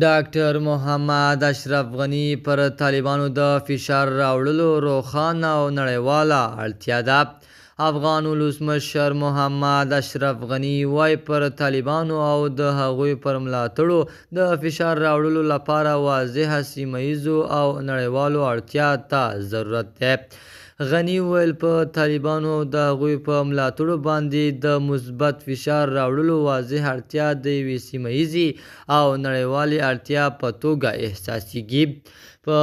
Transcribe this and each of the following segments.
ډاکټر محمد اشرف غني پر طالبانو د فشار راوړلو روښانه او نړیواله اړتیا ده. افغان ولسمشر محمد اشرف غني وايي، پر طالبانو او د هغوی پر ملاتړو د فشار راوړلو لپاره واضحه سیمه ییزو او نړیوالو اړتیا ته ضرورت دی. غني وویل، په طالبانو او د هغوی په ملاتړو باندې د مثبت فشار راوړلو واضح اړتیا د یوې سیمه ییزې او نړیوالې اړتیا په توګه احساسیږي. په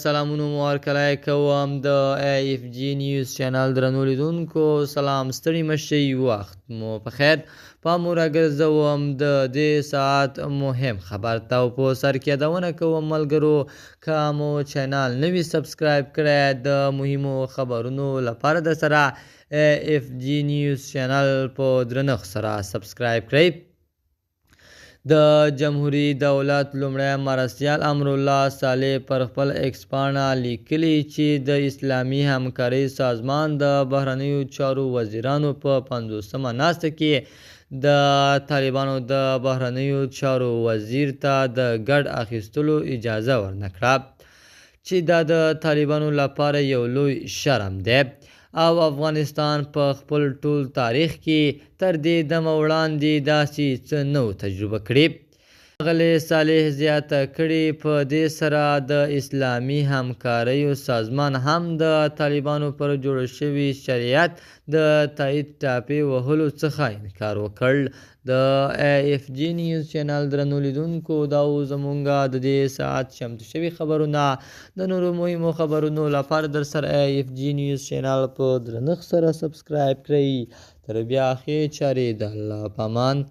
سلامونو مو هرکلی کوم د اې اف جي نیوز چینل درنو لیدونکو. سلام، ستړي مه شئ، وخت مو په خیر. پام مو راګرځوم د دې ساعت مهم خبر ته، او په سر کې یادونه کوم ملګرو، که مو چینل نه وي سبسکرایب کړی، د مهمو خبرونو لپاره در سره اې اف جي نیوز چینل په درنښت سره سبسکرایب کړئ. د جمهوري دولت لومړی مرستیال امرالله صالح پر خپل ایکس پاڼه لیکلي چې د اسلامي همکارۍ سازمان د بهرنیو چارو وزیرانو په 50مه ناسته کې د طالبانو د بهرنیو چارو وزیر ته د ګډ اخیستلو اجازه ورنکړه، چې دا د طالبانو لپاره یو لوی شرم دی او افغانستان په خپل ټول تاریخ کې تر دې دمه وړاندې داسې څه نه و تجربه کړي. ښاغلي صالح زیاته کړې، په دې سره د اسلامي همکاریو سازمان هم د طالبانو پر جوړ شوي شریعت د تایید ټاپې وهلو څخه انکار وکړ. د اې اف جي نیوز چینل درنو لیدونکو، دا و زمونږ د دې ساعت چمتو شوي خبرونه. د نورو مهمو خبرونو لپاره در سره اې اف جي نیوز چینل په درنښت سره سبسکرایب کړئ. تر بیا ښې چارې، د الله په امان.